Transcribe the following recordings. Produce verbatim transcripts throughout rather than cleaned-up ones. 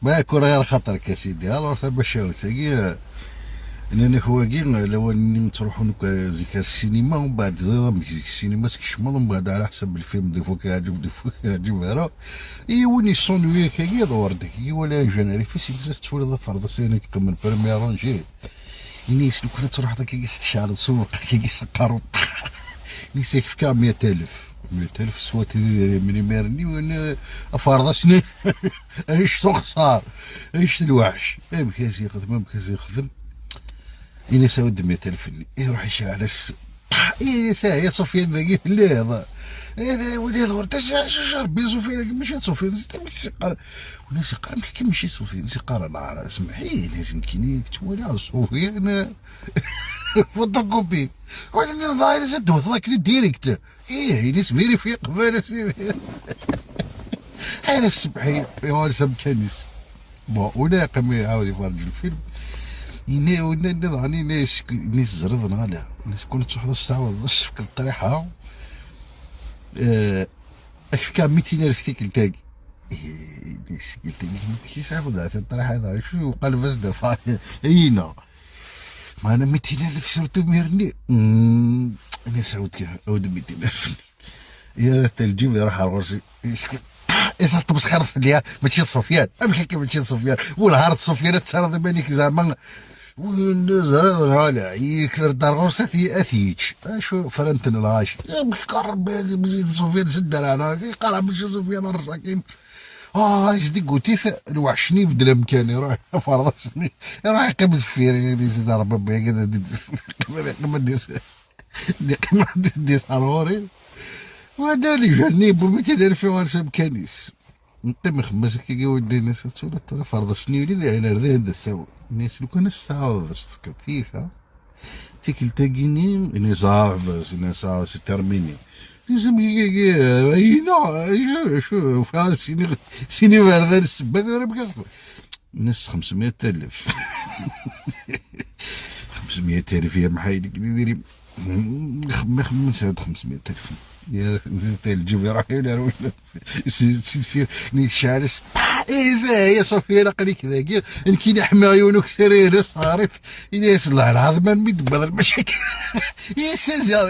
Ma yakk ur ɣir xaṭer-k a sidi. Alors tamacahut-agi, nnan-ak wagi, lawan-nni ttruḥun akk zik ar ssinima, mbeɛd ziḍ amek zik ssinima tkecmeḍ, mbeɛd ɛla ḥsab lfilm des fois k-iɛǧeb, des fois k-iɛǧeb ara. I win yessunuy akkagi ad ɣur-d akkagi wala ingénieur effets, yelsa tettwaliḍ aferḍas ayen i yeqqimen permis arrangé. Ini-as lukan ad truḥeḍ akkagi s tecɛel s umeq akkagi s aqerru. Ini-as ak-fkeɣ meyya alef. Meyya alef swat idrimen imir-nni win aferḍas-nni. Anect uxṣar, anect lweḥc. Amek as yexdem, amek as yexdem. Ini-as awi-d meyya alef-nni. Iruḥ icɛel-as. Ini-as ah ya Sufyan dagi telliḍ. Wali ad ɣur-d as acu Sufyan, mačči d Sufyan, amek s-iqqar. Win as-iqqar amek akka mačči d Sufyan, as-iqqar ala semmeḥ-iyi, ini-as nekkini ttwaliɣ d Sufyan. Photocopie. Wala nniḍen dɣa ini-as ad d-tewteḍ akken direct. Ih, ini-as vérifier qbal a sidi. Ɛni semmeḥ-iyi, yuɣal s amkan-is. Bon, wala yeqqim iɛawed iferrǧ lfilm. Ini, wina nniḍen ini-as, ini-as tzriḍ neɣ ala. Ini-as kun ad truḥeḍ ad s-tɛawdeḍ ad s-tefkeḍ ṭṭriḥa. Eh, Ak-fkeɣ mitin alef tikkelt-agi. Ih, tikkelt-agi, amek i s-ɛawdeɣ ṭṭriḥa da, acu uqaleb as-d-afaɣ, ayina. Maɛna mitin alef surtout imir-nni. Hmm, ini-as awi-d, awi-d mitin alef. Yerra-t lǧib, iruḥ ar ɣur-s. Is-, is-, ṭṭmesxiṛet fell-i, ah, mačči d Sufyan. Amek akka mačči d Sufyan? Wellah ar d Sufyan, ad terreḍ iman-ik zeɛma. Win ẓriɣ ɣala, yekker-d ar ɣur-s ad t-, ad t-yečč. Acu, fran-ten lɣaci. Amek qqar Rebbi, mačči d Sufyan s ddreɛ, neɣ yeqqar mačči d Sufyan ar sakin. Ah, is-d-iggutit, lweḥc-nni ibeddel amkan, iruḥ, aferḍas-nni, iruḥ yeqqim deffir, i sidi Rebbi, ad d-, yeqqim ad d-, yeqqim ad d-, d-, d-, ar ɣur-i. Wala les jeunes-nni, yewwi mitin alef yuɣal s amkan-is. Neqqim ixemmes akkagi wudin-is, ad twaliḍ tura ferḍes-nni yuli dihin ar dihin d asawen. Ini-as lukan ad s-tɛawdeḍ ad s-tefkeḍ tiyita. Tikkelt-agi-nni, ini-as ah, bas, ini-as ah, c'est terminé. Ini-as amek akkagi, ayina, acu, acu, ufiɣ sin i-, sin iberdan ssebba tura amek ad s-, Ini-as xemsmiyat alef. Xemsmiyat alef ya mḥay deg idrimen. Xemmi xemmi sɛid xemsmiyat alef. Ya lǧib iruḥ yuli ar wul. Si si deffir ni tecɛel-as. Iza ya Sufyan aql-ik dagi. Nekk ini ḥmiɣ yiwen ukter-ines ɣer-it. Ini-as Allah lɛaḍem armi d-wwiḍ lmacakil. Yes, yes, ya.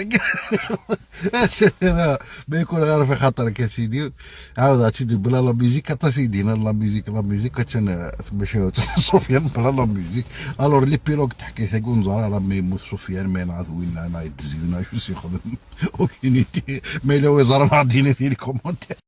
Asira, ma yakun ɣer fi xaṭer-ik a sidi. Ɛawdeɣ-tt-id bla la musique, aṭas i d-yenna la musique, la musique, attan, eh, tmacahut n Sufyan bla la musique. Alors, l'épilogue teḥkayt-agi ur neẓri ara ma yemmut Sufyan, ma yenɣa-t winna, neɣ yeddez-it, neɣ acu s-yexdem. Aucune idée. Ma yella wi yeẓran, ad d-yini di les commentaires.